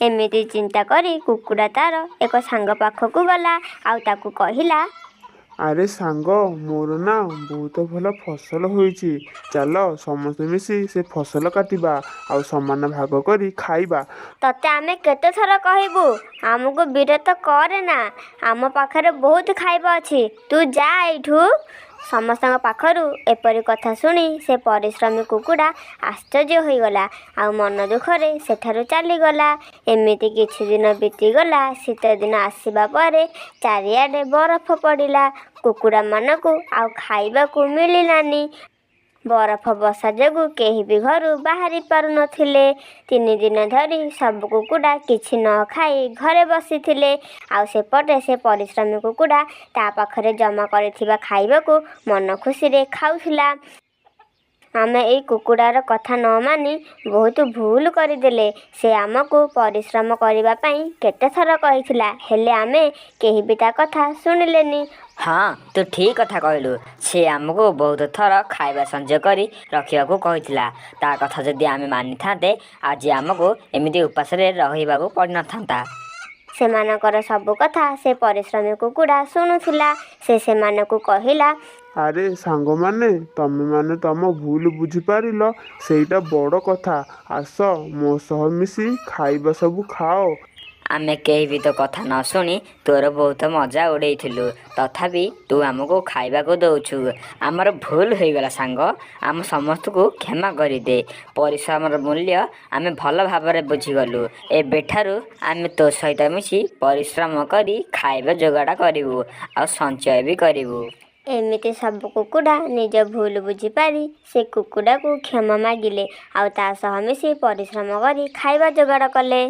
ଏମିତି ଚିନ୍ତା କରି କୁକୁଡ଼ା ତା'ର ଏକ ସାଙ୍ଗ ପାଖକୁ ଗଲା ଆଉ ତାକୁ କହିଲା, ଆରେ ସାଙ୍ଗ, ମୋର ନା ବହୁତ ଭଲ ଫସଲ ହୋଇଛି। ଚାଲ ସମସ୍ତେ ମିଶି ସେ ଫସଲ କାଟିବା ଆଉ ସମାନ ଭାଗ କରି ଖାଇବା। ତତେ ଆମେ କେତେଥର କହିବୁ ଆମକୁ ବିରକ୍ତ କରେନା। ଆମ ପାଖରେ ବହୁତ ଖାଇବା ଅଛି, ତୁ ଯା ଏଇଠୁ। ସମସ୍ତଙ୍କ ପାଖରୁ ଏପରି କଥା ଶୁଣି ସେ ପରିଶ୍ରମୀ କୁକୁଡ଼ା ଆଶ୍ଚର୍ଯ୍ୟ ହୋଇଗଲା ଆଉ ମନ ଦୁଃଖରେ ସେଠାରୁ ଚାଲିଗଲା। ଏମିତି କିଛି ଦିନ ବିତିଗଲା। ଶୀତଦିନ ଆସିବା ପରେ ଚାରିଆଡ଼େ ବରଫ ପଡ଼ିଲା। କୁକୁଡ଼ାମାନଙ୍କୁ ଆଉ ଖାଇବାକୁ ମିଳିଲାନି। ବରଫ ବର୍ଷା ଯୋଗୁଁ କେହି ବି ଘରୁ ବାହାରି ପାରୁନଥିଲେ। 3 ଦିନ ଧରି ସବୁ କୁକୁଡ଼ା କିଛି ନ ଖାଇ ଘରେ ବସିଥିଲେ। ଆଉ ସେପଟେ ସେ ପରିଶ୍ରମୀ କୁକୁଡ଼ା ତା ପାଖରେ ଜମା କରିଥିବା ଖାଇବାକୁ ମନ ଖୁସିରେ ଖାଉଥିଲା। ଆମେ ଏଇ କୁକୁଡ଼ାର କଥା ନ ମାନି ବହୁତ ଭୁଲ କରିଦେଲେ। ସେ ଆମକୁ ପରିଶ୍ରମ କରିବା ପାଇଁ କେତେଥର କହିଥିଲା, ହେଲେ ଆମେ କେହି ବି ତା କଥା ଶୁଣିଲେନି। ହଁ, ତୁ ଠିକ୍ କଥା କହିଲୁ। ସେ ଆମକୁ ବହୁତ ଥର ଖାଇବା ସଞ୍ଚୟ କରି ରଖିବାକୁ କହିଥିଲା। ତା କଥା ଯଦି ଆମେ ମାନିଥାନ୍ତେ, ଆଜି ଆମକୁ ଏମିତି ଉପାସରେ ରହିବାକୁ ପଡ଼ିନଥାନ୍ତା। ସେମାନଙ୍କର ସବୁ କଥା ସେ ପରିଶ୍ରମୀ କୁକୁଡ଼ା ଶୁଣୁଥିଲା। ସେ ସେମାନଙ୍କୁ କହିଲା, ଆରେ ସାଙ୍ଗମାନେ, ତମେମାନେ ତମ ଭୁଲ ବୁଝିପାରିଲ, ସେଇଟା ବଡ଼ କଥା। ଆସ, ମୋ ସହ ମିଶି ଖାଇବା ସବୁ ଖାଅ। ଆମେ କେହି ବି ତୋ କଥା ନ ଶୁଣି ତୋର ବହୁତ ମଜା ଉଡ଼େଇଥିଲୁ, ତଥାପି ତୁ ଆମକୁ ଖାଇବାକୁ ଦଉଛୁ। ଆମର ଭୁଲ ହୋଇଗଲା ସାଙ୍ଗ, ଆମ ସମସ୍ତଙ୍କୁ କ୍ଷମା କରିଦେ। ପରିଶ୍ରମର ମୂଲ୍ୟ ଆମେ ଭଲ ଭାବରେ ବୁଝିଗଲୁ। ଏବେଠାରୁ ଆମେ ତୋ ସହିତ ମିଶି ପରିଶ୍ରମ କରି ଖାଇବା ଯୋଗାଡ଼ କରିବୁ ଆଉ ସଞ୍ଚୟ ବି କରିବୁ। ଏମିତି ସବୁ କୁକୁଡ଼ା ନିଜ ଭୁଲ ବୁଝିପାରି ସେ କୁକୁଡ଼ାକୁ କ୍ଷମା ମାଗିଲେ ଆଉ ତା ସହ ମିଶି ପରିଶ୍ରମ କରି ଖାଇବା ଯୋଗାଡ଼ କଲେ।